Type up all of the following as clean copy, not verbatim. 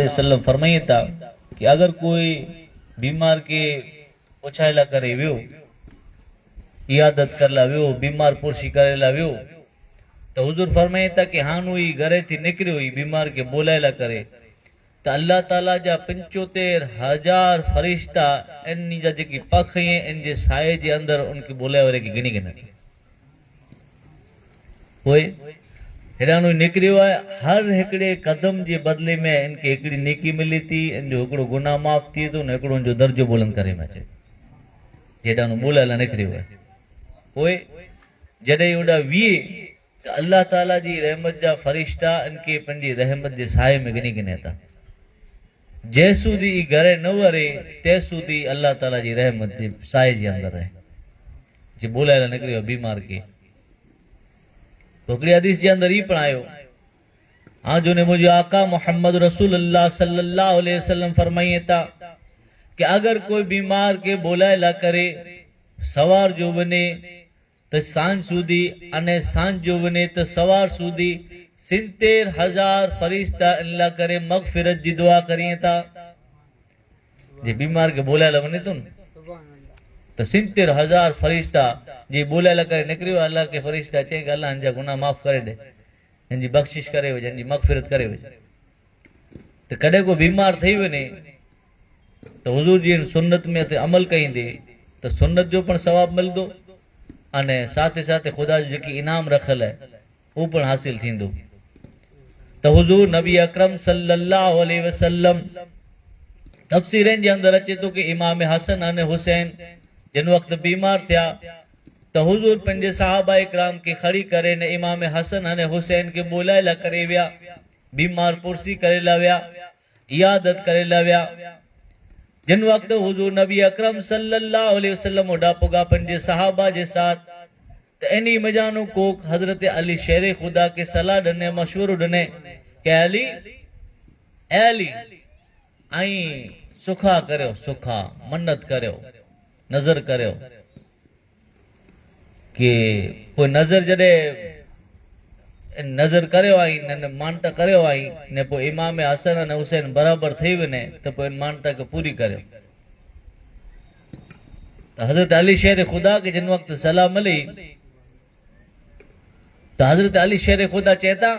وسلم فرمائين ٿا ڪي اگر ڪوئي بيمار کي پڇائي لا ڪري ويو، عيادت ڪر لا ويو، بيمار پرسي ڪري لا ويو ته حضور فرمائين ٿا ڪي هانو ئي گهري ٿي نڪريو ئي بيمار کي بولائي لا ڪري ته الله تعالي جا 75,000 فرشتا ان جا جيڪي پک ۽ ان جي سائي جي اندر ان کي بولائي واري کي گني گنن. پوء هيڏانهن نڪريو آهي، هر هڪڙي قدم جي بدلي ۾ ان کي هڪڙي نيڪي ملي ٿي، ان جو هڪڙو گناهه معاف ٿئي ٿو ۽ هڪڙو ان جو درجو بلند ڪري ۾ اچي ٿو. جيڏانهن ٻولائي لاء نڪريو آهي. پوء جڏهن اوڏا ويئي ته الله تعاليٰ جي رحمت جا فرشتا ان کي پنهنجي رحمت جي سائي ۾ ڳني ڳني ٿا. جيسودي ئي گهري نه وري، تيسودي الله تعاليٰ جي رحمت جي سائي جي اندر رهي. جي ٻولائي لاء نڪريو آهي بيمار کي. هڪڙي حديث جي اندر هي پڻ آيو آ جو منهنجو آقا محمد رسول الله صلي الله عليه وسلم فرمائي ٿا کہ اگر کوئی بیمار کے بولائے لا کرے سوار جو ونے ته سانجھ سودي اني سانجھ جو ونے ته سوار سودي 70,000 فرشتا ان لا کرے مغفرت جي دعا کرين ٿا. جي بيمار کي بولائي لا وڃي ٿو نه ته 70,000 فرشتا جي بولائي لا ڪري نڪريو الله کي فرشتا چئي ڪي الله هن جا گناهه معاف ڪري ڏي، هن جي بخشش ڪري وجهه، هن جي مغفرت ڪري وجهه. ته ڪڏهن ڪو بيمار ٿي وڃي ته حضور جي هن سنت ۾ تي عمل ڪئيندي ته سنت جو پڻ ثواب ملندو ۽ ساٿي ساٿي خدا جو جيڪي انعام رکيل آهي اهو پڻ حاصل ٿيندو. ته حضور نبي اڪرم صلي الله عليه وسلم تفسيرن جي اندر اچي ٿو ڪي امام حسن ۽ حسين جن وقت بيمار ٿيا ته حضور پنهنجي صحابه اڪرام کي کڙي ڪري نه امام حسن ۽ حسين کي ٻولائي لا ڪري ويا، بيمار پرسي ڪري لا ويا، عيادت ڪري لا ويا. جن وقت حضور نبي اڪرم صلي الله عليه وسلم اوڏا پڳا پنهنجي صحابه جي ساٿ ته انهي مجانو ڪوڪ حضرت علي شير خدا کي صلاح ڏني مشورو ڏني ڪي علي اي علي ائين سکا ڪريو سکا منت ڪريو نظر ڪريو ڪي پوء نظر جڏهن نظر ڪريو آئين نه مانتا ڪريو آئين نه پوء امام حسن ۽ حسين برابر ٿي وڃي ته پوء ان مانتا کي پوري ڪريو. ته حضرت علي شير خدا کي جن وقت صلاح ملي ته حضرت علي شير خدا چئتا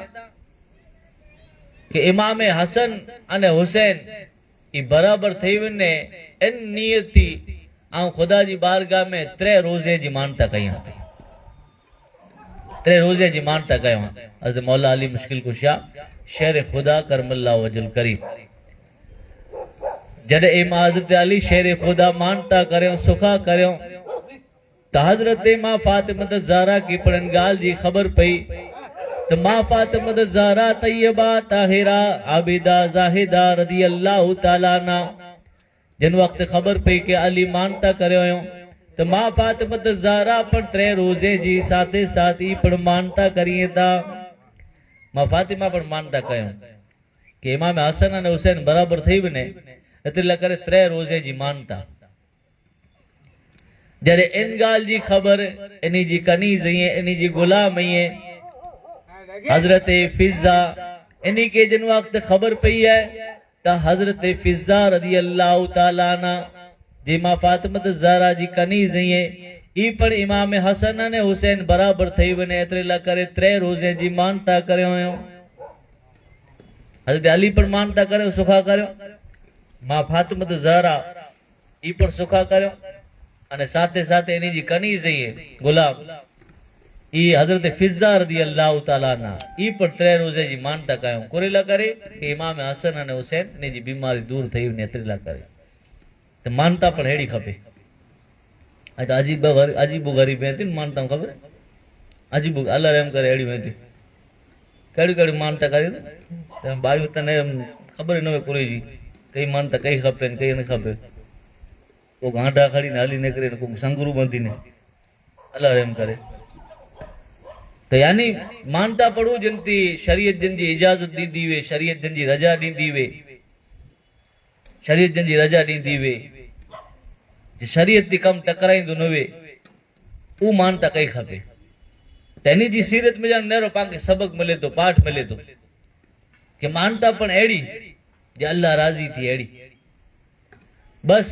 ڪي امام حسن ۽ حسين اي برابر ٿي وڃي ان نيت ٿي آئون خدا جي بارگاह ۾ تري روزي جي مانتا ڪيان ٿي، تري روزي جي مانتا ڪيان. حضرت مولا علي مشڪل ڪشا شير خدا کرم الله وجه الڪريم جڏهن امام حضرت علي شير خدا مانتا ڪريو سخا ڪريو ته حضرت مان فاطمه الزهرا کي پڻ ان ڳالهه جي خبر پئي ته مان فاطمه الزهرا طيبه طاهره عابده زاهده رضي الله تعالٰي عنها جن وقت خبر پئي ڪي علي مانتا ڪريو هيو ته مان فاطمه الزهرا پڻ ٽي روزي جي ساٿي ساٿ ئي پڻ مانتا ڪرين ٿا. مان فاطمه پڻ مانتا ڪيو ڪي امام حسن ۽ حسين برابر ٿي وڃي ايتري لاء ڪري ٽي روزي جي مانتا. جڏهن ان ڳالهه جي خبر انهي جي ڪنيز ۽ انهي جي غلام ۽ حضرت فضه انهي کي جن وقت خبر پئي آهي ته حضرت فضه رضي الله تعالٰي عنها جي مان فاطمه الزهرا جي ڪنيز ۽ اي پڻ امام حسن ۽ حسين برابر ٿئي وڃي ايتري لاء ڪري تري روزي جي مانتا ڪريو هيو. حضرت علي پڻ مانتا ڪريو سخا ڪريو مان فاطمه الزهرا اي پڻ سکا ڪريو اني ساٿي ساٿي انهي جي ڪنيز اي غلام اي حضرت فضه رضي الله تعالٰي عنها اي پڻ تري روزي جي مانتا ڪيون ڪوري لا ڪري ڪي امام حسن اني حسين انهي جي بيماري دور ٿئي وڃي ايتري لا ڪري ته مانتا پڻ ههڙي کپي. اڄ ته عجيب عجيب و غريب وينديون مانتائون خبر عجيب الله رحم ڪري اهڙيون وينديون ڪهڙيون ڪهڙيون مانتا ڪريون ته ٻايون ته نه خبر ئي نه هئي پوري جي ڪئي مانتا ڪئي کپي ڪئي نه کپي ڪو گانڊا کڻي نه هلي نڪري ڪو سنگرو ٻنڌي نه الله رحم ڪري ته يعني مانتا پڙهو جن تي شريعت جن جي اجازت ڏيندي هئي، شريعت جن جي رضا ڏيندي هئي، شريعت جن جي رضا ڏيندي هئي، جي شريعت تي ڪم ٽڪرائيندو نه هئي، اهو مانتا ڪئي کپي. ته انهي جي سيرت ۾ ڄڻ نهرو پاڻ کي سبق ملي ٿو، پاٺ ملي ٿو ڪي مانتا پڻ اهڙي جي الله راضي ٿئي اهڙي. بس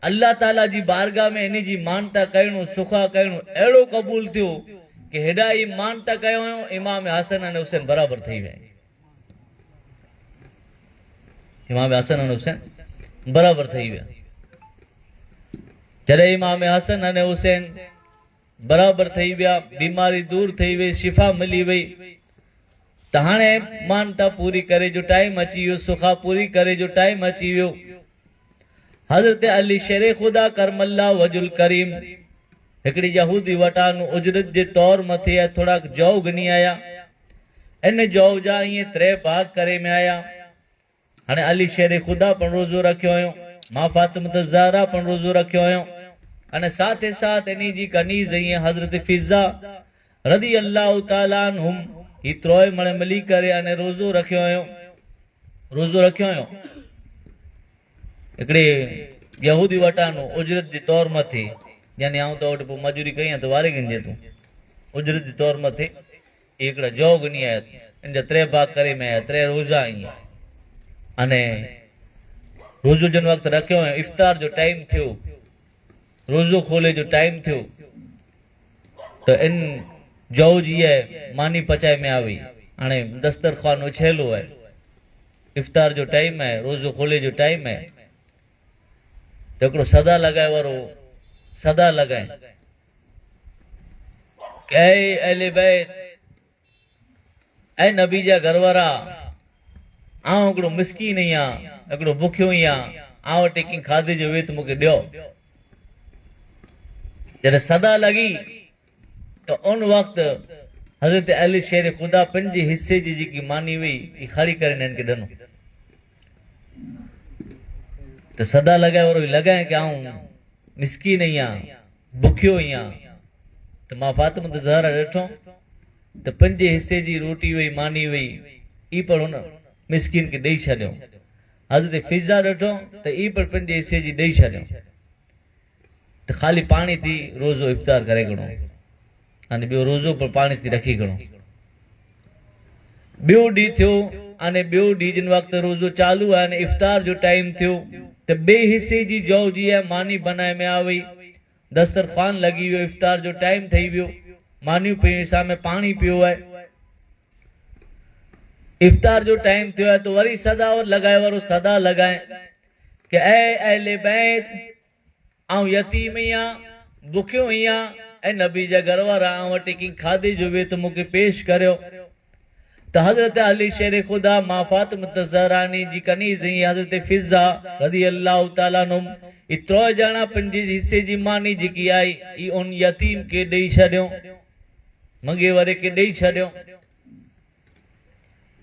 الله تعاليٰ جي بارگاهه ۾ انهي جي مانتا ڪرڻو، سخا ڪرڻو اهڙو قبول ٿيو ڪي هيڏا ئي مانتا ڪيو هيو امام حسن ۽ حسين برابر ٿئي ويا. امام حسن ۽ حسين برابر ٿئي ويا. جڏهن امام حسن ۽ حسين برابر ٿئي ويا، بيماري دور ٿئي وئي، شفا ملي وئي ته هاڻي مانتا پوري ڪري جو ٽائيم اچي ويو، سخا پوري ڪري جو ٽائيم اچي ويو. حضرت علي شير خدا ڪرم الله وجه الڪريم هڪڙي يهودي وٽان اجرت جي طور مٿي ٿورا جو گني آيا. ان جو جا ائين تري ڀاڳ ڪري ۾ آيا. هاڻي علي شير خدا پڻ روزو رکيو هيو، مان فاطمة الزهرا پڻ روزو رکيو هيو ۽ ساٿ ئي ساٿ انهي جي ڪنيز ائين حضرت فضه رضي الله تعالٰي عنهم هي تروئي مڻ ملي ڪري ۽ روزو رکيو هيو روزو رکيو هيو. هڪڙي يهودي وٽان اجرت جي طور مٿي يعني آئون تو وٽ پوء مزوري ڪئي ته واري ڳنجي تون اجرت جي طور مٿي هي هڪڙا جو ڳني آيا ان جا تري ڀاڳ ڪري ۾ آيا تري روزا ائين اني روزو جن وقت رکيو ۽ افطار جو ٽائيم ٿيو روزو کولي جو ٽائيم ٿيو ته ان جو جي ماني پچائي ۾ آوي هاڻي دسترخوان اڇيلو آهي افطار جو ٽائيم آهي روزو کولي جو ٽائيم آهي ته هڪڙو صدا لڳائي وارو صدا لڳائي اي اهل بيت، اي نبي جا گهر وارا، آئون هڪڙو مسڪين آهيان، هڪڙو بکيو آهيان، آئون وٽ ڪنهن کاڌي جو ويت مون کي ڏيو. جڏهن صدا لڳي ته ان وقت حضرت علي شير خدا پنهنجي حصي جي جيڪي ماني هئي، اي خالي ڪري هنن کي ڏنو. ته صدا لڳائي ورو لڳائين ڪي آئون مسڪين آهيان، بکيو آهيان ته مان فاطمة الزهرا ڏٺو ته پنهنجي حصي جي روٽي وئي ماني وئي اي پڙ هن مسڪين کي ڏئي ڇڏيو. حضرت فضه ڏٺو ته اي پڙ پنهنجي حصي جي ڏئي ڇڏيو ته خالي پاڻي ٿي روزو افطار ڪري گهڻو ۽ ٻيو روزو پڻ پاڻي ٿي رکي گهڻو. ٻيو ڏينهن ٿيو ۽ ٻيو ڏينهن جن وقت روزو چالو آهي ۽ افطار جو ٽائيم ٿيو ته ٻئي حصي جي جو جي اها ماني بنائي ۾ آوئي دسترخوان لڳي ويو افطار جو ٽائيم ٿئي ويو مانيون پيون سامهون پاڻي پيو آهي افطار جو ٽائيم ٿيو آهي ته وري صدا ور لڳائي وارو صدا لڳائي ڪي اي اهل بيت آئون يتيم اهيان، بکيو اهيان، اي نبي جا گهر وارا آئون وٽ ڪنهن کاڌي جو ويت مون کي پيش ڪريو ته حضرت علي شير خدا مان فاطمة الزهراني جي ڪنيز ۽ حضرت فضه رضي الله تعالٰي عنهم اي تروء ڄڻا پنهنجي حصي جي ماني جيڪي آئي اي ان يتيم کي ڏئي ڇڏيو منگي واري کي ڏئي ڇڏيو.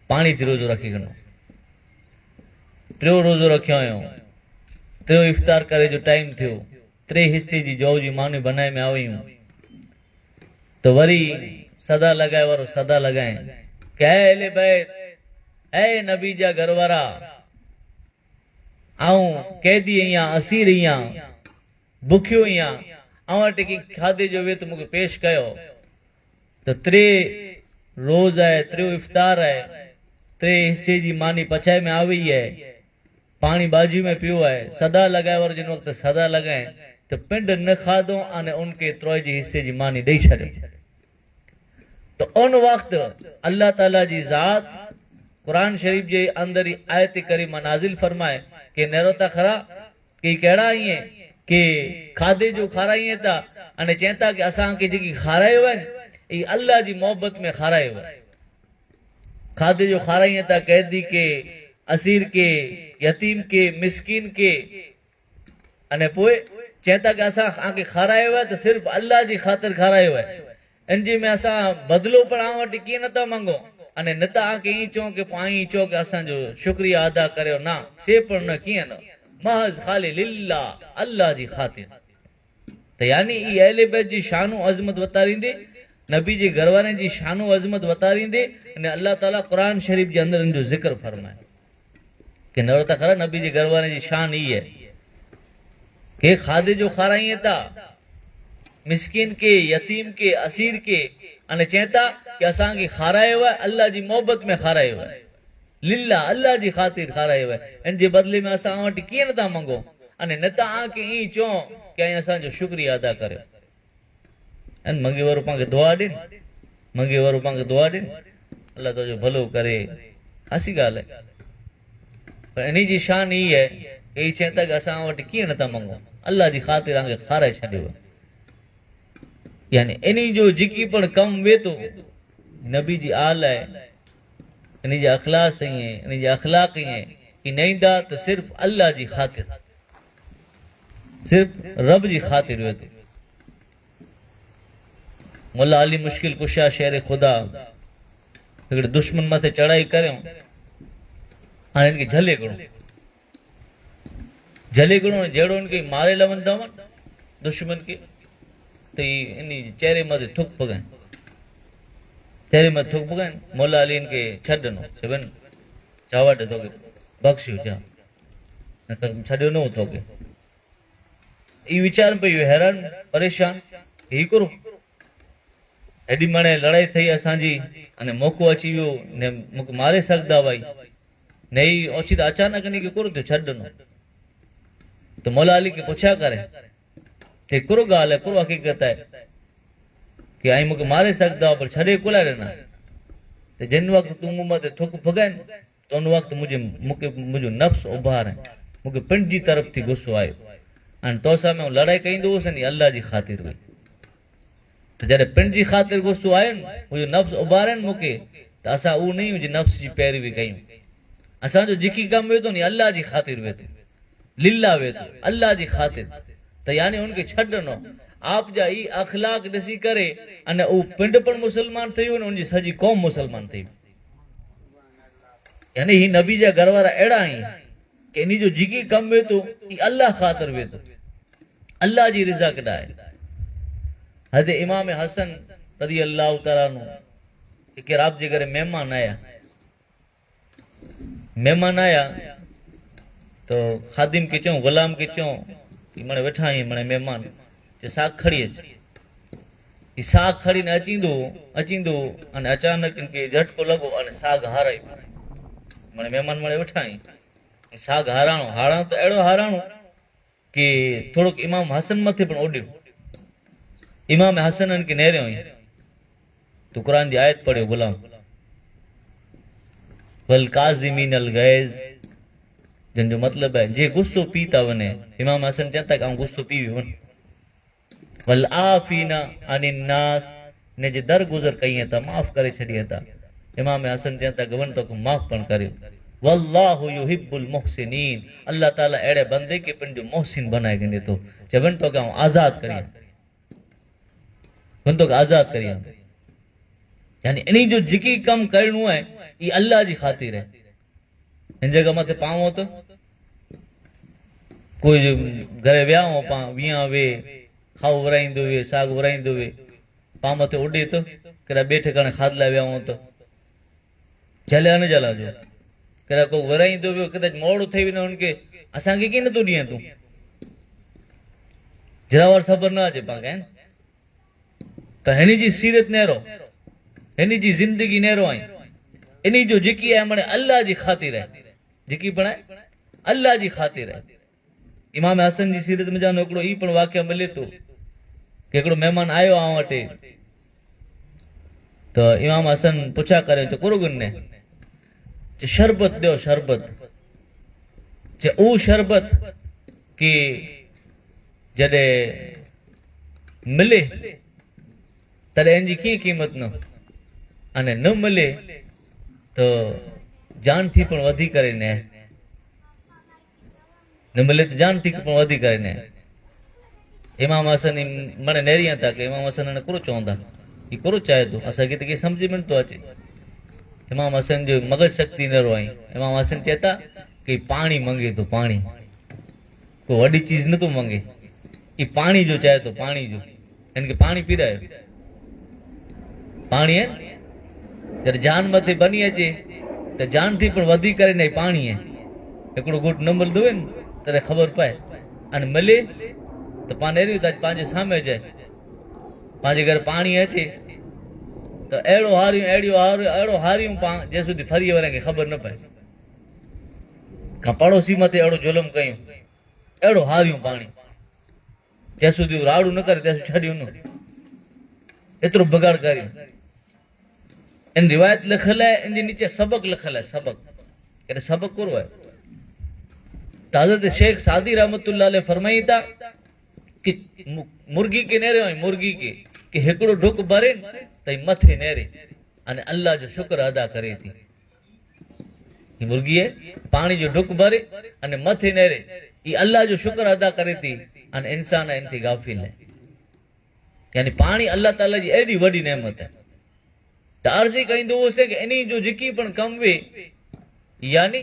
پاڻي تي روزو رکي گهڻو ٽيو روزو رکيو آهيو ٽيو افطار ڪري جو ٽائيم ٿيو ٽي حصي جي جو جي ماني بنائي ۾ آويون ته وري صدا لڳائي وارو صدا لڳائين ڪي اي اهل بيت اي نبي جا گهر وارا آئون قيدي آهيان اسير آهيان بکيو آهيان آئون وٽ ڪي کاڌي جو ويت مون کي پيش ڪيو ته تري روز آهي، تريو افطار آهي، تري حصي جي ماني پچائي ۾ آوي آهي، پاڻي ٻاجهي ۾ پيو آهي، صدا لڳائي وارو جن وقت صدا لڳائين ته پنڊ نه کاڌو آني ان کي تروئي جي حصي جي ماني ڏئي ڇڏيو ته ان وقت الله تعالي جي ذات قرآن شريف جي اندر هي آيت ڪريمه نازل فرمائي ڪي نيرو تا خرا ڪي ڪهڙا ائين ڪي کاڌي جو کارائين ٿا ۽ چين ٿا ڪي اسان کي جيڪي کارايو آهن اي الله جي محبت ۾ کارايو آهي. کاڌي جو کارائين ٿا قيدي کي، اسير کي، يتيم کي، مسڪين کي ۽ پوء چين ٿا ڪي اسان کي کارايو آهي ته صرف الله جي خاطر کارايو آهي. ان جي ۾ اسان بدلو پڻ آن وٽ ڪيئن نه ٿا منگون اني نه ته آن کي ائين چئون ڪي پوء آئين چئو ڪي اسان جو شڪريه ادا ڪريو نه سي پڻ نه ڪيئن نه محض خالي لله الله جي خاطر ته يعني اي اهل بيت جي شان و عظمت وتاريندي نبي جي گهر وارن جي شان و عظمت وتاريندي اني الله تعالي قرآن شريف جي اندر ان جو ذڪر فرمائي ڪي نور ته خرا نبي جي گهر وارن جي شان هي آهي ڪي کاڌي جو کارائين ٿا مسڪين کي يتيم کي اسير کي اني چين ٿا ڪي اسان کي کارايو آهي الله جي محبت ۾ کارايو آهي. لله، الله جي خاطر کارايو آهي، ان جي بدلي ۾ اسان اوهان وٽ ڪيئن نه ٿا منگون اني نه ته آن کي ائين چئون ڪي ائين اسان جو شڪريه ادا ڪريو. ان منگي وارو پان کي دعا ڏين، منگي وارو پان کي دعا ڏين، الله تو جو ڀلو ڪري، خاصي ڳالهه آهي. پر انهي جي شان هي آهي ڪي هي چئن ٿا ڪي اسان اوهان وٽ ڪيئن نه ٿا منگون، الله جي خاطر آن کي کارائي ڇڏيو آهي. يعني انهي جو جيڪي پڻ ڪم وي ٿو نبي جي آل آهي، انهي جا اخلاص ائين، انهي جا اخلاق ائين، هي نه ايندا ته صرف الله جي خاطر، صرف رب جي خاطر وي ٿو. مولا علي مشڪل ڪشا شير خدا هڪڙي دشمن مٿي چڙهائي ڪريو، هاڻي هن کي جهلي گهڻو، جهلي گهڻو، جهڙو هن کي ماري لوندا هئن دشمن کي ته هي ان جي چهري مٿي ٿڪ پڳائين، چهري مٿي ٿڪ پڳائين. مولا علي هن کي ڇڏ ڏنو، چوين چا وٺ توکي بخشيو چا، نه ته ڇڏيو نه هو توکي. اي ويچار پئي ويو حيران پريشان هي ڪرو هيڏي مڻي لڙائي ٿئي اسان جي اني موقعو اچي ويو نه مونکي ماري سگهندا هئا نه ئي اوچي ته اچانڪ اني کي ڪرو ٿيو ڇڏ ڏنو ته مولا علي کي پڇا ڪري چي ڪرو ڳالهه آهي ڪرو حقيقت آهي ڪي آئين مونکي ماري سگهندا پر ڇڏي ڪو لاء ڏنا ته جن وقت تون مون مٿي ٿڪ ڦڳائين ته ان وقت منهنجي مون کي منهنجو نفس اڀار ۽ مون کي پنڊ جي طرف ٿي غصو آيو ۽ توسان ۾ آئون لڙائي ڪيندو هوس ۽ الله جي خاطر هئي ته جڏهن پنڊ جي خاطر غصو آيو منهنجو نفس اڀارين مون کي ته اسان اهو نه منهنجي نفس جي پيروي ڪيون اسان جو جيڪي ڪم وي ٿو ني الله جي خاطر وي ٿو لله وي ٿو الله جي خاطر ته يعني ان کي ڇڏ ڏنو آپ جا اي اخلاق ڏسي ڪري ان اهو پنڊ پڻ مسلمان ٿي ويو ان جي سڄي قوم مسلمان ٿي وئي. يعني هي نبي جا گهر وارا اهڙا آهن ڪي انهي جو جيڪي ڪم وي ٿو اي الله خاطر وي ٿو، الله جي رضا ڪڏا آهي. حضرت امام حسن رضي الله تعالٰي عنه هڪ رات جي گهر مهمان آيا، مهمان آيا ته خادم کي چيو غلام کي چيو ڪي مڙي ويٺا آهين مڙي مهمان، چي ساڳ کڻي اچ. هي ساڳ کڻي نه اچيندو هو، اچيندو هو ۽ اچانڪ هن کي جهٽڪو لڳو ۽ ساڳ هارائي پيو. مڙي مهمان مڙي ويٺا آهين. هي ساڳ هاراڻو، هاراڻو ته اهڙو هاراڻو ڪي ٿورو امام حسن مٿي پڻ اڏيو. امام حسن هن کي نهريو ائين. تو قرآن جي آيت پڙهيو غلام. والڪاظمين الغيظ جن جو مطلب آهي جي غصو پي ٿا وڃي. امام حسن چون ٿا ڪي آئون غصو پي ويو. والعافين عن الناس نه جي درگذر ڪئين ٿا معاف ڪري ڇڏين ٿا. امام حسن چون ٿا ڪي ون توکي معاف پڻ ڪريو. والله يحب المحسنين الله تعالي اهڙي بندي کي پڻ جو محسن بنائي ڳنڍي ٿو. چي ون توکي آئون آزاد ڪريان. ون توکي آزاد ڪريان. يعني انهي جو جيڪي ڪم ڪرڻو آهي اي الله جي خاطر آهي. هن جڳهه مٿي پاون ته ڪوئي گهر ويا هون پان ويان وي کائو ورائيندو وي ساڳ ورائيندو وي پان مٿي اڏي ته ڪڏا ٻئي ٺڪاڻي کاڌ لاء ويا هون ته جهليا نه جهلا جو ڪڏا ڪو ورائيندو ويو ڪڏا موڙ اٿي ويندو هن کي اسان کي ڪين نٿو ڏين تون جراور صبر نه اچي پان کي ته هن جي سيرت نيرو، هن جي زندگي نيرو آهين. انهي جو جيڪي آهي مڙئي الله جي خاطر آهي. جيڪي پڻ آهي الله جي خاطر آهي. امام حسن جي سيرت ۾ جانو هڪڙو هي پڻ واقعو ملي ٿو ڪي هڪڙو مهمان آيو آئون وٽ ته امام حسن پڇا ڪريو ته ڪرو گن نه چي شربت ڏيو شربت چي او شربت ڪي جڏهن ملي تڏهن ان جي ڪيئن قيمت نه اني نه ملي ته جان ٿي پڻ وڌي ڪري نه نه ملي ته جان ٿي پڻ وڌي ڪري نه. امام حسن مڙي نيريان ٿا ڪي امام حسن هن ڪرو چوندا هي ڪرو چاهي ٿو اسان کي ته ڪي سمجھ ۾ نٿو اچي. امام حسن جو مغز شڪتي نه رو آئين. امام حسن چئتا ڪي پاڻي منگي ٿو پاڻي ڪو وڏي چيز نه ٿو منگي، هي پاڻي جو چاهي ٿو پاڻي جو. هن کي پاڻي پيرايو. پاڻي آهي جڏهن جان مٿي بني اچي ته جان ٿي پڻ وڌي ڪري نه پاڻي آهي. هڪڙو گهوٽ نه ملندو آهي تڏهن خبر پئي ان ملي ته پاڻ اهڙي ته پنهنجي سامهون اچي پنهنجي گهر پاڻي اچي ته اهڙو هاريون اهڙيون هاريون اهڙو هاريون پان جنهن سودي ڦريء وارن کي خبر نه پئي. کان پاڙوسي مٿي اهڙو ظلم ڪيون، اهڙو هاريون پاڻي، جيسودي راڙو نه ڪري تيسو ڇڏيون نه، ايترو بگاڙ ڪريون. ان روايت لکيل آهي، ان جي نيچي سبق لکيل آهي، سبق ڪڏهن سبق ڪورو آهي. ته حضرت شيخ سعدي رحمت الله عليه فرمائي ٿا ڪي مرغي کي نيري ۽ مرغي کي ڪي هڪڙو ڍڪ ڀرين ته مٿي نيري ۽ الله جو شڪر ادا ڪري ٿي. هي مرغي پاڻي جو ڍڪ ڀري ۽ مٿي نيري هي الله جو شڪر ادا ڪري ٿي ۽ انسان ان تي غافل آهي. يعني پاڻي الله تعالي جي ايڏي وڏي نعمت آهي ته عرض ئي ڪيندو هوس ڪي انهي جو جيڪي پڻ ڪم وي يعني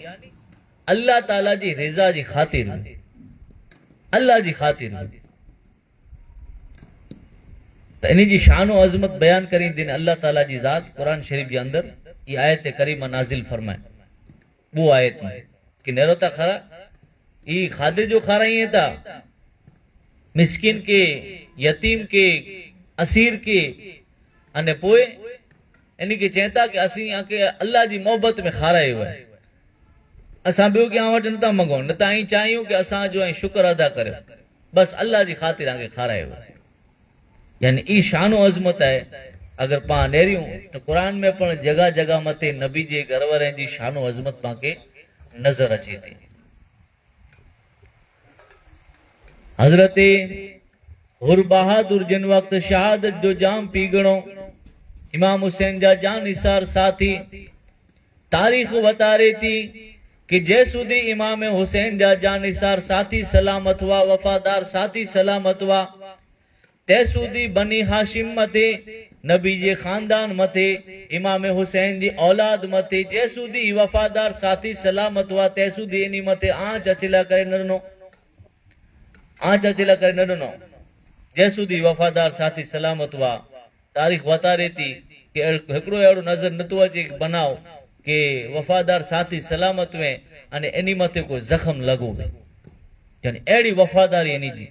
الله تعالي جي رضا جي خاطر وي، الله جي خاطر وي. ته انهي جي شان و عظمت بيان ڪريندي الله تعالي جي ذات قرآن شريف جي اندر هي آيت ڪريمه نازل فرمائي. ٻو آيت ۾ ڪي نيرو تا کارا اي کاڌي جو کارائين تا مسڪين کي يتيم کي اسير کي اني پوء ان کي چين تا ڪي اسين آکي الله جي محبت ۾ کارايو آهي اسان ٻيو ڪي وٽ نتا منگون نتا ائين چاهيون ڪي اسان جو ۽ شڪر ادا ڪريو بس الله جي خاطر آکي کارايو آهي. يعني اي شان و عظمت آهي اگر پان نيريون ته قرآن ۾ پڻ جڳهه جڳهه مٿي نبي جي گهر وارن جي شان و عظمت پان کي نظر اچي ٿي. حضرت حر بهادر جن وقت شهادت جو جام پي ڳڻو، امام حسين جا جان نثار ساٿي تاريخ وتاري ٿي ڪي جيسودي امام حسين جا جانثار ساٿي سلامت هئا، وفادار ساٿي سلامت هئا، تيسودي بني هاشم مٿي، نبي جي خاندان مٿي، امام حسين جي اولاد مٿي جيسودي وفادار ساٿي سلامت هئا، تيسودي انهي مٿي آنچ اچلا ڪري نه ڏنو، آنچ اچلا ڪري نه ڏنو، جيسودي وفادار ساٿي سلامت هئا، تاريخ وتاري ٿي ڪي هڪڙو اهڙو نظر نٿو اچي ڪي بناء ڪي وفادار ساٿي سلامت وين اني انهي مٿي ڪو زخم لڳو وي يعني اهڙي وفاداري انهي جي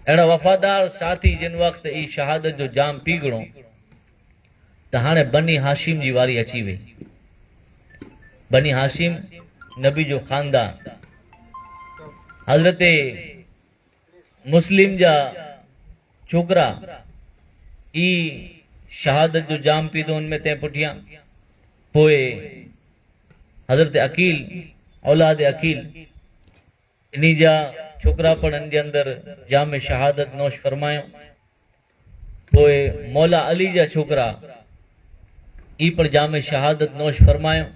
اهڙا وفادار ساٿي جن وقت اي شهادت جو جام پيگڻو ته هاڻي بني هاشم جي واري اچي وئي. بني هاشم نبي جو خاندان حضرت مسلم جا ڇوڪرا ئي شهادت جو جام پيتو ان ۾ تنهن پٺيان پوء حضرت عقيل اولاد عقيل انهي جا ڇوڪرا پڻ ان جي اندر جام شهادت نوش فرمايو پوء مولا علي جا ڇوڪرا ئي پڻ جام شهادت نوش فرمايو.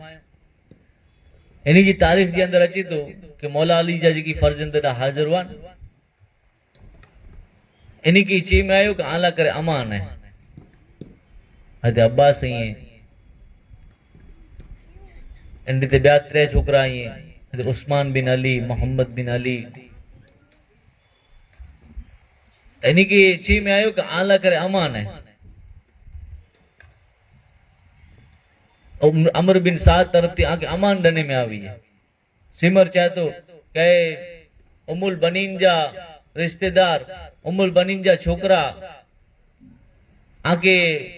انهي جي تاريخ جي اندر اچي ٿو ڪي مولا علي جا جيڪي فرزند ڏا حاضر هئا انهي کي چي ۾ آيو ڪي آلا ڪري امان آهي حضرت عباس ائين ان تي ٻيا ٽي ڇوڪرا ائين حضرت عثمان بن علي محمد بن علي ته انهي کي چي ۾ آيو ڪي آلا ڪري امان آهي. عمرو بن سعد طرف ٿي آنکه امان ڏني ۾ آوي. سمر چئي ٿو ڪي ام البنين جا رشتيدار، ام البنين جا ڇوڪرا آنکه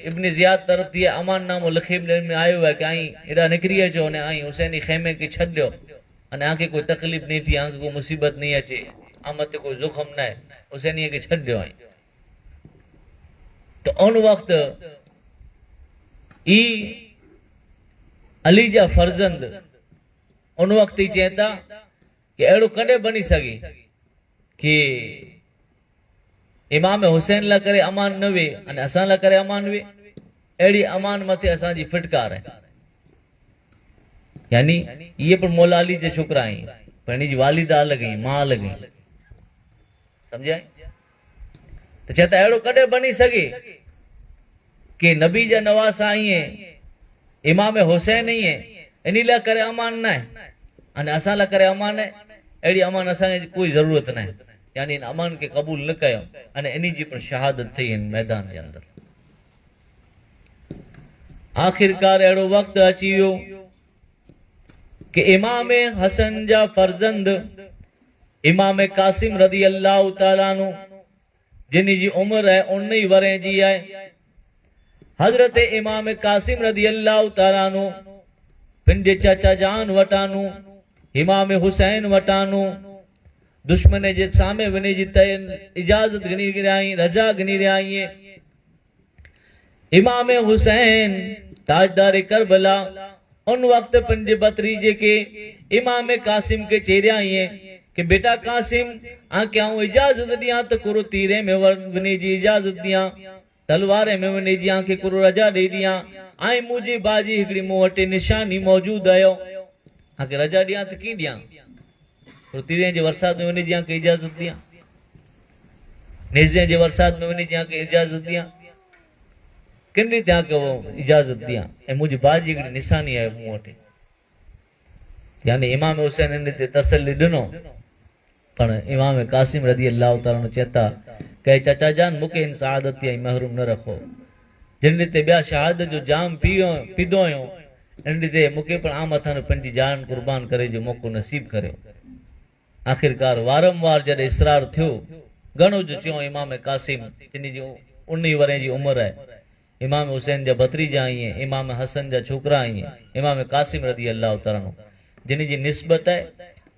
ابن زياد طرف ٿي امان نامو لکي ڏني ۾ آيو آهي ڪي آئين هيڏا نڪري اچو اني آئين حسيني خيمي کي ڇڏ ڏيو اني آنکه ڪوئي تڪليف نهين ٿي آنکه ڪوئي مصيبت نهين اچي آن مٿي ڪوئي زخم نه آهي حسيني کي ڇڏ ڏيو آئين. ته ان وقت ئي علي جا فرزند ان وقت ئي چين ٿا ڪي اهڙو ڪڏهن بني سگهي ڪي امام حسين لاء ڪري امان نه وي ۽ اسان لاء ڪري امان وي، اهڙي امان مٿي اسان جي ڦٽڪار آهي. يعني اهي پڻ مولا علي جا ڇوڪرا آهن پر ان جي والده الڳ آهي، ماء الڳ آهي. سمجهيا؟ ته چئي ته اهڙو ڪڏهن بني سگهي ڪي نبي جا نواسا ائين امام حسين ائين انهي لاء ڪري امان ناهي ۽ اسان لاء ڪري امان آهي اهڙي امان اسان کي ڪوئي ضرورت ناهي يعني ان امان کي قبول نه ڪيو ۽ انهي جي پڻ شهادت ٿي هن ميدان جي اندر. آخرڪار اهڙو وقت اچي ويو ڪي امام حسن جا فرزند امام قاسم رضي الله تعالٰي عنه جن جي عمر آهي انهي ورهين جي آهي. حضرت امام قاسم رضي الله تعالٰي عنه پنهنجي چاچا جان وٽانو، امام حسين وٽانو، دشمن جي سامهون وڃي جي اجازت گهني رهيا، رضا گهني رهيا. امام حسين تاجدار کربلا ان وقت پنهنجي ڀتريجي کي امام قاسم کي چئي رهيا آهن ڪه بيٽا قاسم آن کي آئون اجازت ڏيان ته ڪرو تيري ۾ وڃي جي اجازت ڏيان، تلواري ۾ وڃي جي آن کي ڪرو رضا ڏئي ڏيان، ۽ منهنجي باجي هڪڙي مون وٽ نشاني موجود آهيو، آن کي رضا ڏيان ته ڪيئن ڏيان؟ ڪرو تيري جي ورسات ۾ وڃي جي آن کي اجازت ڏيان، نيزي جي ورسات ۾ وڃي جي آن کي اجازت ڏيان، ڪن ريت آن کي اجازت ڏيان، ۽ منهنجي باجي هڪڙي نشاني آهي مون وٽ. يعني امام حسين ان تي تسلي ڏنو، پر امام قاسم رضي الله تعالٰي عنه چيتا ڪه اي چاچا جان مون کي ان سعادت تائين محروم نه رکو، جن ريتي ٻيا شهادت جو جام پيدو آهيون ان ريتي مون کي پڻ عام مٿان پنهنجي جان قربان ڪري جو موقعو نصيب ڪريو. آخرڪار وارم وار جڏهن اصرار ٿيو، گهڻو جو چيو امام قاسم جن جي انهي ورهين جي عمر آهي، امام حسين جا ڀتريجا آهين، امام حسن جا ڇوڪرا آهين، امام قاسم رضي الله تعالٰي عنه جن جي نسبت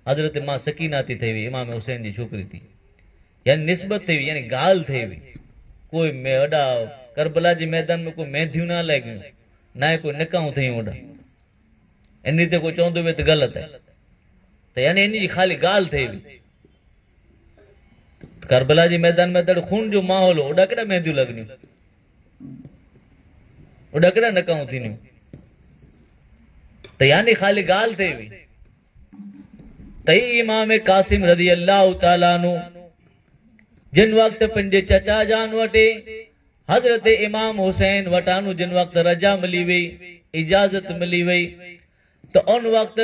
حضرت مان سڪينه تي ٿئي وئي، امام حسين جي ڇوڪري ٿي، يعني نسبت ٿئي وئي، يعني ڳالهه ٿئي وئي. ڪوئي وڏا ڪربلا جي ميدان ۾ ڪوئي مينديون نه لڳيون، نه ئي ڪوئي نڪاحون ٿيون وڏا. ان ريت ڪو چوندو به ته غلط آهي، ته يعني ان جي خالي ڳالهه ٿئي وئي. ڪربلا جي ميدان ۾ ته خون جو ماحول هو، اوڏا ڪيڏا مينديون لڳنيون، اوڏا ڪيڏا نڪاحون ٿينديون، ته يعني خالي ڳالهه ٿئي وئي. ته هي امام قاسم رضي الله تعالٰي عنه جن وقت پنهنجي چچا جان وٽ حضرت امام حسين وٽانو جن وقت رضا ملي وئي، اجازت ملي وئي، ته ان وقت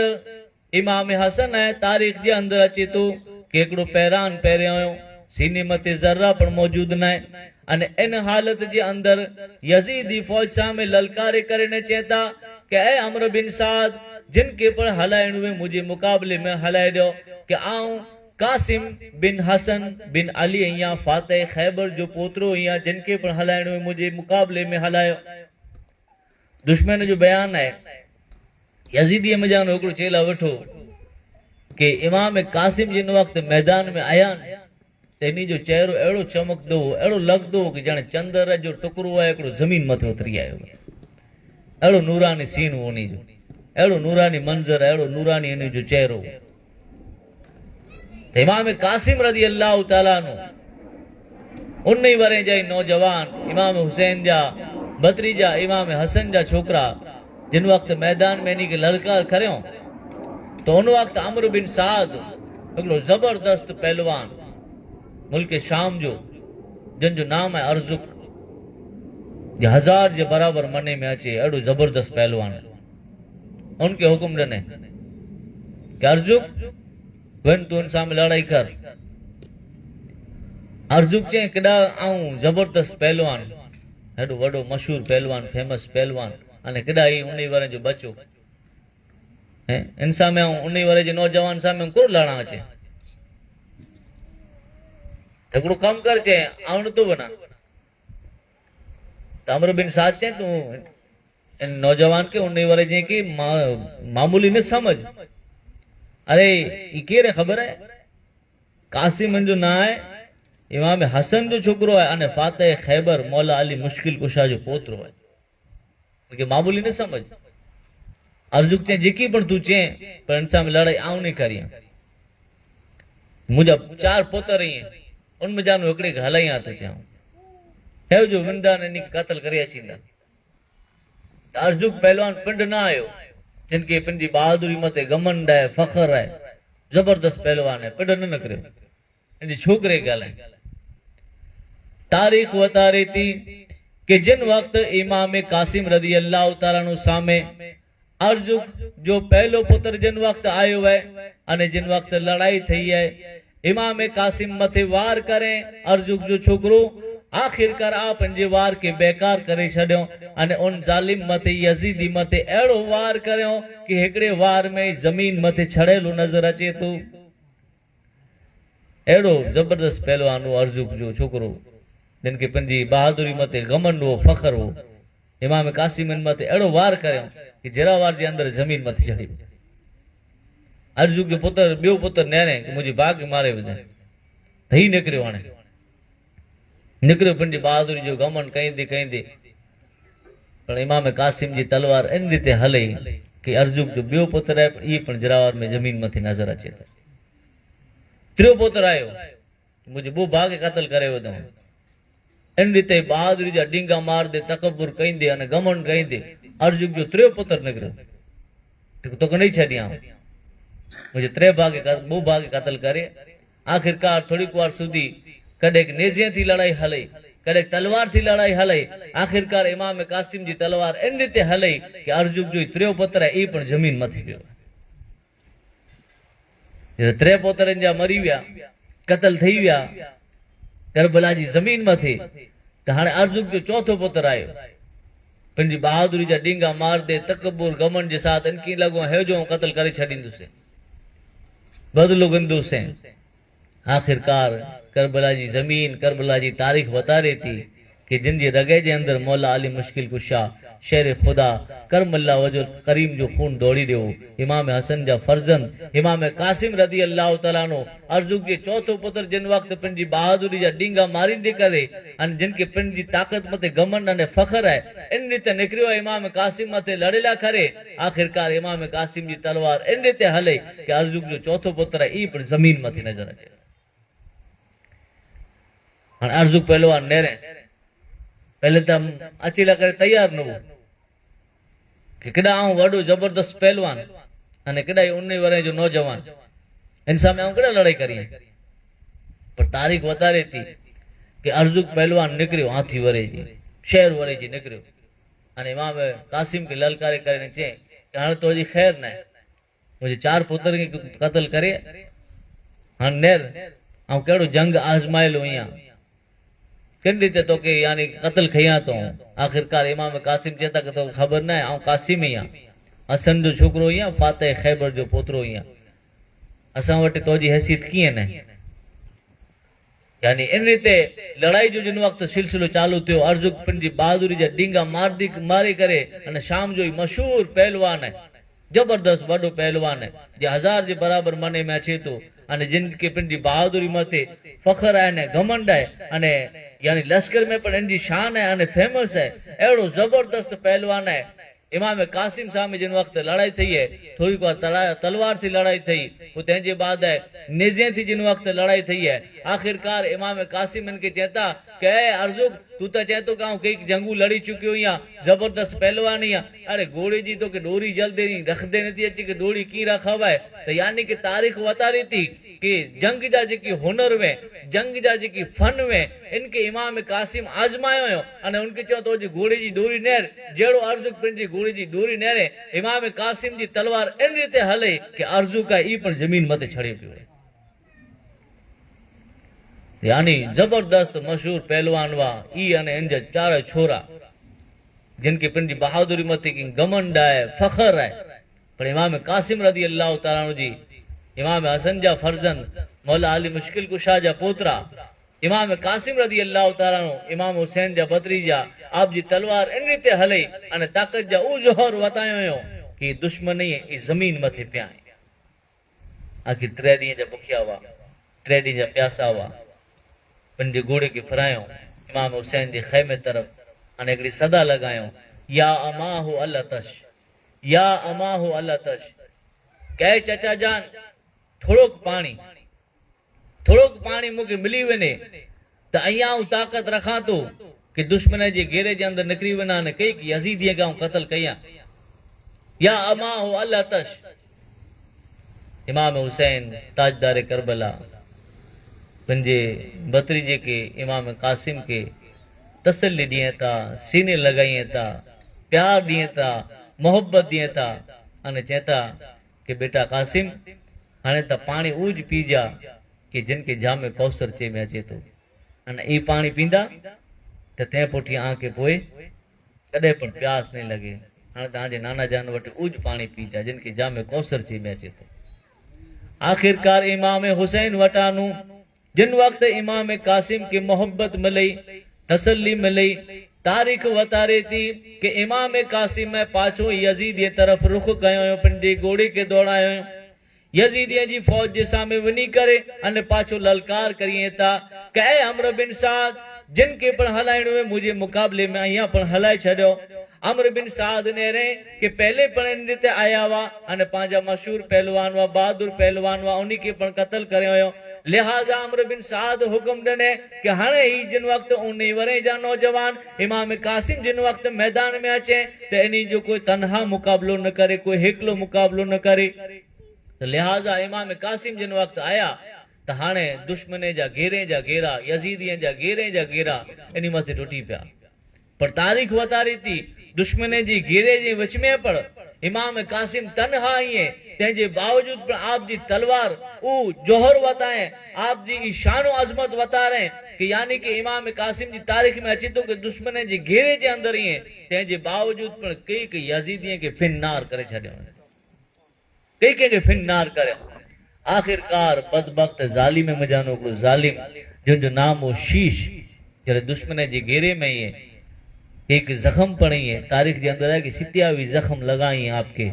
امام حسن ۽ تاريخ جي اندر اچي ٿو ڪه هڪڙو پيران پهريو هيو، سيني مٿي ذره پڻ موجود ناهي، ۽ ان حالت جي اندر يزيدي فوج سامهون للڪاري ڪري نه چين ٿا ڪه اي عمرو بن سعد جن کي پڻ هلائڻو هي منهنجي مقابلي ۾ هلائي ڏيو ڪه آئون قاسم بن حسن بن علي ايان فاتح خيبر جو پوترو ايان جن کي پڻ هلائڻو هي منهنجي مقابلي ۾ هلايو. دشمن جو بيان آهي يزيديء منجهان هڪڙو چيلا وٺو ڪي امام قاسم جن وقت ميدان ۾ آيا ته انهي جو چهرو اهڙو چمڪندو هو، اهڙو لڳندو هو ڪي ڄڻ چندر جو ٽڪرو آهي هڪڙو زمين مٿي اتري آيو هو. اهڙو نوراني سين هو انهي جو، اهڙو نوراني منظر، اهڙو نوراني انهي جو چهرو هو. ته امام قاسم رضي الله تعالٰي عنه انهي ورهين جا ئي نوجوان، امام حسين جا ڀتريجا، امام حسن جا ڇوڪرا، جن وقت ميدان ۾ انهي کي للڪار ڪريو ته ان وقت عمرو بن سعد هڪڙو زبردست پهلوان ملڪ شام جو، جن جو نام آهي ارزق، جي هزار جي برابر مني ۾ اچي اهڙو زبردست پهلوان، ان کي حڪم ڏني ڪه ارزق وڃ تون ان سان لڙائي ڪر. ارزق چيائين ڪيڏا آئون زبردست پهلوان، هيڏو وڏو مشهور پهلوان، فيمس پهلوان، اني ڪيڏا هي انهي ورهين جو ٻچو، هي ان سان ۾ آئون انهي ورهين جي نوجوان سان ۾ ڪو لڙان اچي. هڪڙو ڪم ڪر چيائين آئون نٿو وڃان. ته عمرو بن سعد چيائين تون ان نوجوان کي انهي ورهين جي کي معمولي نه سمجھ. اري هي ڪير آهي خبر آهي؟ قاسم ان جو نه آهي، امام حسن جو ڇوڪرو آهي اني فاتح خيبر مولا علي مشڪل ڪشا جو پوترو آهي. ان کي معمولي نه سمجھ. ارزق چيائين جيڪي پڻ تون چئين پر ان سان لڙائي آئون نه ڪريان. منهنجا چار پوتر آهن ان ۾ جانو هڪڙي کي هلايان ٿو چيائون. هيو جو وندا ان کي قتل ڪري اچيندا. ته ارزق پهلوان پنڊ نه آيو، جن کي پنهنجي بهادري مٿي گهمنڊ آهي، فخر آهي، زبردست پهلوان آهي، پنڊ نه نڪريو. ان جي ڇوڪري کي ڳالهائين. تاريخ وتاري ٿي ڪه جن وقت امام قاسم رضي الله تعالٰي عنه سامهين ارزق جو پهلو پتر جن وقت آيو آهي اني جن وقت لڙائي ٿئي آهي امام قاسم مٿي وار ڪرين ارزق جو ڇوڪرو آخرڪار آ پنهنجي وار کي بيڪار ڪري ڇڏيو اني ان ظالم مٿي يزيدي مٿي اهڙو وار ڪريو ڪه هڪڙي وار ۾ ئي زمين مٿي ڇڙيلو نظر اچي ٿو. اهڙو زبردست پهلوان هو ارزق جو ڇوڪرو، جنھن کي پنھنجي بهادري مٿي گهمنڊ هو، فخر هو. امام قاسم ان مٿي اهڙو وار ڪريو ڪي جراوار جي اندر زمين مٿي چڙهي ويو. ارجوڪ جو پتر ٻيو پتر نيرين ڪي منهنجي ڀاء کي ماري وڌين ته هي نڪريو هاڻي نڪريو پنهنجي بهادري جو گهمنڊ ڪيندي ڪيندي پر امام قاسم جي تلوار ان ريتي هلي ڪي ارجوڪ جو ٻيو پتر آهي پر اهي پڻ جراوار ۾ زمين مٿي نظر اچي ٿو. ٽيو پتر آيو منهنجي ٻو ڀاء کي قتل ڪري وڌو. ان ريتي بهادري جا ڊينگا مارندي تڪبر ڪيندي ۽ گهمنڊ ڪيندي ارجوڪ جو ٽيو پتر نڪريو ته توکي نئي ڇڏيان منهنجي ٽي ڀاء کي ٻو ڀاء کي قتل ڪري آخرڪار ٿوري ڪوار سوڌي ڪڏهن نيزي ٿي لڙائي هلئي ڪڏهن تلوار ٿي لڙائي هلئي آخرڪار امام قاسم جي تلوار ان ريتي هلئي ڪي ارجوڪ جو ٽيو پتر آهي اي پڻ زمين مٿي پيو. جڏهن ٽي پوترن جا مري ويا، قتل ٿي ويا، ڪربلا جي زمين مٿي، ته هاڻي ارزق جو چوٿون پوتر آيو. پنهنجي بهادري جا ڊينگا مارندي، تڪبر، گهمنڊ جي ساٿ انڪي لڳو هيو جو آئون قتل ڪري ڇڏيندوسين. بدلو گندوسين. آخرڪار ڪربلا جي زمين، ڪربلا جي تاريخ وتاري ٿي ڪي جن جي رڳي جي اندر مولا علي مشڪل ڪشا، شير خدا، ڪرم الله وجه الڪريم جو خون ڊوڙي رهيو هو. امام حسن جا فرزند امام قاسم رضي الله تعالٰي عنه ارزق جي چوٿون پتر جن وقت پنهنجي بهادري جا ڊينگا ماريندي ڪري ۽ جن کي پنهنجي طاقت مٿي گهمنڊ ۽ فخر آهي ان ريت نڪريو ۽ امام قاسم مٿي لڙيلا کري آخرڪار امام قاسم جي تلوار ان ريت هلي ڪي ارزق جو چوٿون پتر آهي اي پڻ زمين مٿي نظر اچي ٿو. هاڻي ارزق پهلوان نيرين پهلي ته اچي لا ڪري تيار نه هو ڪي ڪڏا آئون وڏو زبردست پهلوان ۽ ڪڏا هي انهي ورهين جو نوجوان ان سان ۾ آئون ڪڏا لڙائي ڪريان پر تاريخ وتاري ٿي ڪي ارزق پهلوان نڪريو هاٿي وري جي شهر وري جي نڪريو ۽ امام قاسم کي للڪاري ڪري چئين ڪي هاڻي تو جي خير نه منهنجي چار پوترن کي قتل ڪري هاڻ نير آئون ڪهڙو جنگ آزمايل هئيان ڪن ريت توکي يعني قتل کيان ٿو آخرڪار امام قاسم چئي ٿا ڪه توکي خبر ناهي آئون قاسم هيان حسن جو ڇوڪرو هيان فاتح خيبر جو پوترو هيان اسان وٽ توجي حيثيت ڪيئن نه يعني ان ريت لڙائي جو جن وقت سلسلو چالو ٿيو ارزق پنهنجي بهادري جا ڊينگا ماردي ماري ڪري ان شام جو هي مشهور پهلوان ۽ زبردست وڏو پهلوان جي هزار جي برابر معني ۾ اچي ٿو ۽ جن کي پنهنجي بهادري مٿي فخر آهي ۽ گهمنڊ آهي ۽ يعني لشڪر ۾ پڻ ان جي شان آهي ۽ فيمس آهي اهڙو زبردست پهلوان آهي امام قاسم سان به جن وقت لڙائي ٿئي هي، ٿوري ڪو تلوار ٿي لڙائي ٿئي، پوء تنهن جي بعد نيزين ٿي جن وقت لڙائي ٿئي هي، آخرڪار امام قاسم هن کي چين ٿا ڪه اي ارزق! تون ته چين ٿو ڪه آئون ڪيئي جنگون لڙي چڪيو هيان، زبردست پهلوان هيان، اڙي گهوڙي جي توکي ڏوري جلدي رکندي نٿي اچي ڪه ڏوڙي ڪيئن رکاوائي ته يعني ڪه تاريخ وتاري ٿي ڪه جنگ جا جيڪي هنر هئين، جنگ جا جيڪي فن هئين، ان کي امام قاسم آزمايو هيو. ۽ ان کي چيو ته جي گهوڙي جي ڏوري نير، جهڙو ارزق پنهنجي گهوڙي جي ڏوري نيري، امام قاسم جي تلوار ان ريتي هلي ڪي ارزق ئي پڻ زمين مٿي ڇڙيو پيو آهي. يعني زبردست مشهور پهلوان هئا اي ۽ ان جا چار ڇورا جن کي پنهنجي بهادري مٿي ڪي گهمنڊ آهي فخر آهي پر امام قاسم رضي الله تعالٰي عنه جي امام حسن جا فرزند مولا علي مشڪل ڪشا جا پوترا امام قاسم رضي الله تعالٰي عنه امام حسين جا ڀتريجا آپ جي تلوار ان ريتي هلئي ۽ طاقت جا او جوهر وتايو هيو ڪي دشمني ئي زمين مٿي پيا آهن. آخر ٽي ڏينهن جا بکيا هئا، ٽي ڏينهن جا پياسا هئا. پنهنجي گهوڙي کي ڦرايو امام حسين جي خيمي طرف ۽ هڪڙي صدا لڳايو يا اماه العطش يا اماه العطش ڪي چچا جان ٿورو پاڻي ٿورو پاڻي مون کي ملي وڃي ته ائين آئون طاقت رکان ٿو ڪي دشمن جي گهيري جي اندر نڪري وڃان ۽ ڪيڪ يزيديء کي آئون قتل ڪيان. يا اماه العطش. امام حسين تاجدار ڪربلا پنهنجي ڀتريجي کي امام قاسم کي تسلي ڏين ٿا، سيني لڳائين ٿا، پيار ڏين ٿا، محبت ڏين ٿا ۽ چين ٿا ڪي بيٽا قاسم هاڻي ته پاڻي اوج پيجا ڪي جن کي جام ڪوثر چي ۾ اچي ٿو ان اي پاڻي پيندا ته تنهن پٺيان آن کي پوء ڪڏهن پڻ پياس نهين لڳي هاڻي ته آن جي نانا جان وٽ اوج پاڻي پيجا جن کي جام ڪوثر چي ۾ اچي ٿو. آخرڪار امام حسين وٽانو جن وقت امام قاسم کي محبت ملئي، तसल्ली मिली। तारीख़ वतारे थी कि इमाम कासिम पाछो यज़ीद तरफ़ रुख कयो, पंहिंजे घोड़े खे दौड़ायो, यज़ीदीअ जी फ़ौज जे साम्हूं वञी करे अने पाछो ललकार करिए था कि ऐ अमर बिन साद, जिन खे पिणु हलाइणो आहे मुंहिंजे मुक़ाबले में अञा पिणु हलाए छॾियो। अमर बिन साद ने कि पहले पिणु इन ते आया हुआ अने पंहिंजा मशहूर पहलवान हुआ, बहादुर पहलवान हुआ, उन खे पिणु क़तल करे हुयो। लिहाज़ा अमर बिन साद हुकुम ॾिने कि हाणे ही जिन वक़्तु उन वरे जा नौजवान इमाम कासिम जिन वक़्तु मैदान में अचे त इन जो कोई तनहा मुक़ाबलो न करे, कोई हिकिलो मुक़ाबलो न करे। त लिहाज़ा इमाम कासिम जिन वक़्तु आया त हाणे दुश्मने जा घेरे जा घेरा, यज़ीदीअ जा घेरे जा घेरा इन मथे टुटी पिया। पर तारीख़ वतारी थी दुश्मने जी घेरे जे विच में पर इमाम कासिम तनहा ईअं, तंहिंजे बावजूद पिणु आप जी तलवार ऊ जोहर वताए, आप जी शान अज़मत वतारे कि यानी कि इमाम कासिम जी तारीख़ में अचे थो कि दुश्मन जे घेरे जे अंदरि ईअं, तंहिंजे बावजूद पिणु कई कई यज़ीदीअ खे फिन्नार करे छॾियो, कई कंहिंखे फिन्नार करे। आख़िरकार बदबख़्त ज़ालिम मजानो हिकिड़ो ज़ालिम जंहिंजो नाम हो शीश, जॾहिं दुश्मन जे घेरे में ईअं एक ज़ख़म पड़ी है, तारीख़ जे अंदरि आहे कि सितियावी ज़ख़म लॻाई आपके,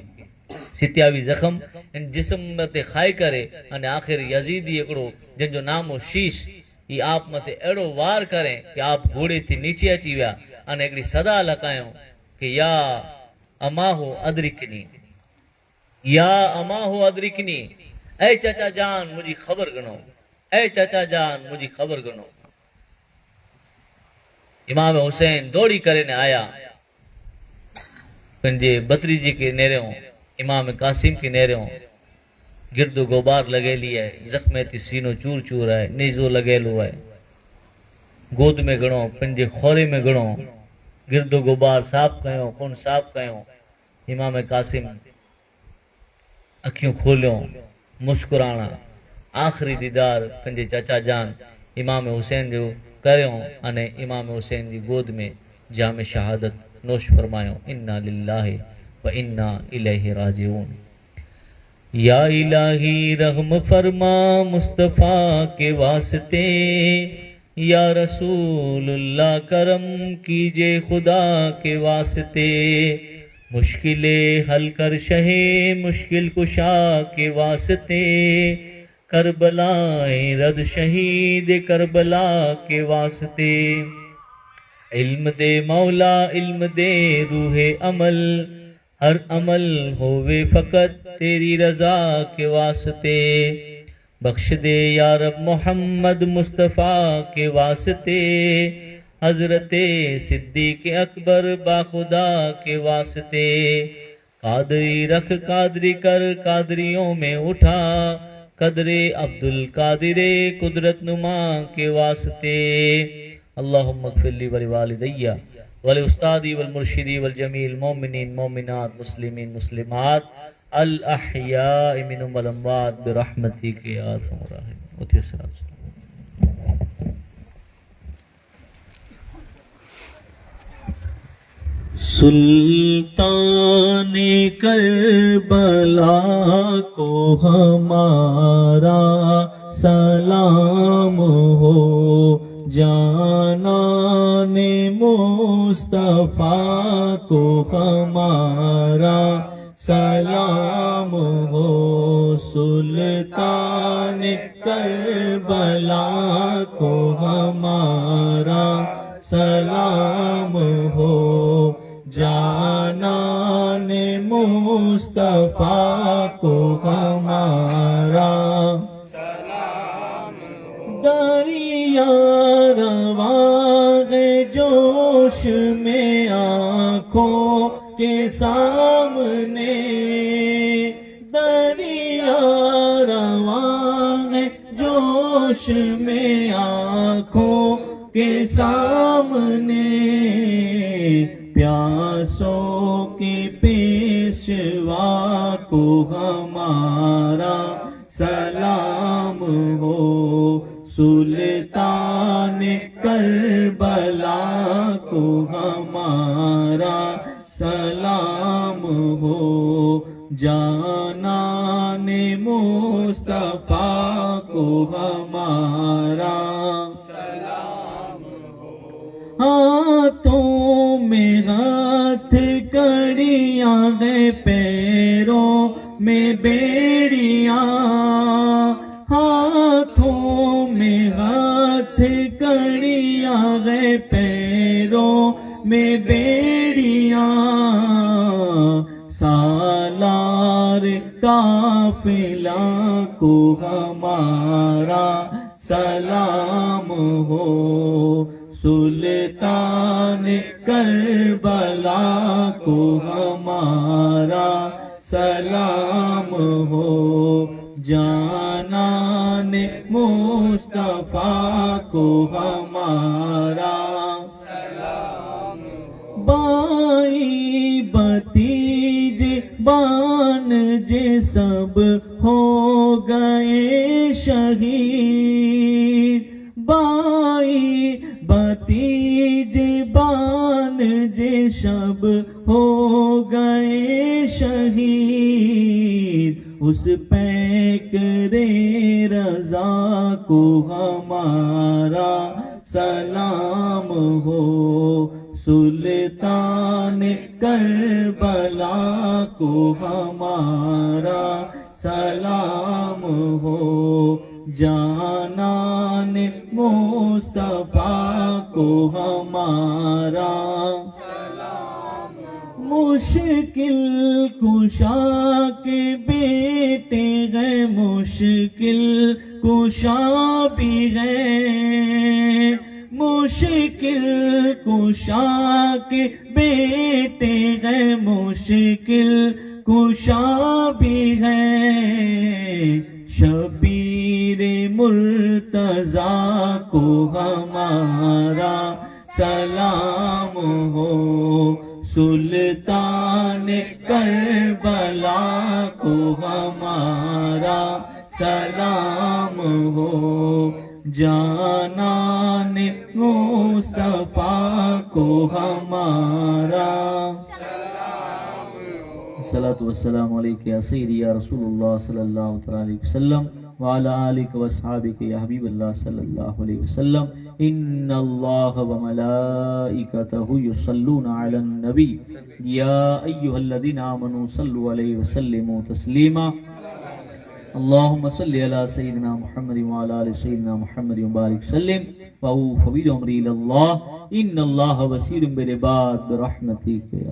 सितियावी ज़ख़म इन जिस्म ते खाए करे अने आख़िर यज़ीदी हिकिड़ो जंहिंजो नाम हो शीश, ई आप मथे अहिड़ो वार करे कि आप घोड़े थी नीचे अची विया अने हिकिड़ी सदा लॻायूं कि या अमाहो अदरिकनी, या अमाहो अदरिकनी, ऐ चाचा जान मुंहिंजी ख़बर ॻणो, ऐ चाचा जान मुंहिंजी ख़बर ॻणो। इमाम हुसैन दौड़ी करे ने आया, पंहिंजे भतिरीजे खे नेरियो, इमाम कासिम खे नेरियो, गिर्द गोबार लॻेली आहे, ज़ख़्मे ते सीनो चूर चूर आहे, नेज़ो लॻेलो आहे, गोद में घणो, पंहिंजे खोरे में घणो, गिर्द गोबार साफ़ कयो, खून साफ़ कयो। इमाम कासिम अखियूं खोलियो, मुस्कुराणा, आख़िरी दीदार पंहिंजे चाचा जान इमाम हुसैन जो करियो अने इमाम हुसैन जी गोद में जाम शहादत नोश फरमायो। इन्ना लिल्लाहि व इन्ना इलैहि राजिऊन। या इलाही रहम फरमा मुस्तफ़ा के वास्ते, या रसूलुल्लाह करम कीजे खुदा के वास्ते, मुश्किलें हल कर शहे मुश्किल कुशा के वास्ते, करबलाए रद शहीद करबला के वास्ते, इल्म दे मौला इल्म दे रूहे अमल, हर अमल होवे फ़कत तेरी रज़ा के वास्ते, बख्श दे या रब मोहम्मद मुस्तफ़ा के वास्ते, हज़रत सिद्दीक़ अकबर बाखुदा के वास्ते, कादरी रख कादरी कर कादरियों में उठा, कदरे अब्दुल कादिरे कुदरत नुमा के वास्ते। अल्लाहुम्मा अगफिर ली वलि वालिदैया वल उस्तादी वल मुर्शिदी वल जमील मोमिनीन मोमिनात मुस्लिमीन मुस्लिमात अल अहया मिनहुम वल अमवात बिरहमतिक या अरहमर राहिमीन। सुल्तान करबला को हमारा सलाम हो, जानान मुस्तफ़ा को हमारा सलाम हो, सुल्तान करबला को हमारा सलाम हो, जानान मुस्तफ़ा को हमारा सलाम हो। दरिया रवां है जोश में आँखों के सामने, दरिया रवां है जोश में आँखों के सामने, प्यासों के पेशवा को हमारा सलाम हो, सुल्तान करबला को हमारा सलाम हो, जानान मुस्तफ़ा को हमारा सलाम हो। हाथों में हाथ कड़ियां गए पैरों में बेड़ियां, हाथों में हाथ कड़ियां गए पैरों में बेड़ियां, सालार काफिला को हमारा सलाम हो, सुल्तान करबला को हमारा सलाम हो, जानान मुस्तफा को हमारा सलाम। बाई भतीजे बान जे सब हो गए शहीद, बाई भतीजे बान जे सब हो गए शहीद, उस पैकरे रजा को हमारा सलाम हो, सुल्तान करबला को हमारा सलाम हो, जानान मुस्तफा को हमारा सलाम। मुश्किल कुशा के बेटे गए, मुश्किल कुशा भी गए, मुश्किल कुशा के बेटे गए, मुश्किल कुशा भी गए, शबीर मुर्तजा को हमारा सलाम हो, सुल्तान करबला को हमारा सलाम हो, जानान मुस्तफा को हमारा सलाम। सलातु वस्सलामु अलैका या सय्यदी या रसूलुल्लाह सल्लल्लाहु अलैहि वसल्लम व अला आलिका व अस्हाबिका या हबीबल्लाह सल्लल्लाहु अलैहि वसल्लम। इन्नल्लाह व मलाइकतहु युसल्लूना अलन नबी या अय्युहल्लज़ीना आमनू सल्लु अलैहि व सल्लिमू तस्लीमा। अल्लाहुम्मा सल्लि अला सय्यिदिना मुहम्मद व अला आलि सय्यिदिना मुहम्मद व बारिक सल्लिम। व उफ़व्विदु अमरी इलल्लाह इन्नल्लाह बसीरुम बिल इबाद बिरहमतिका।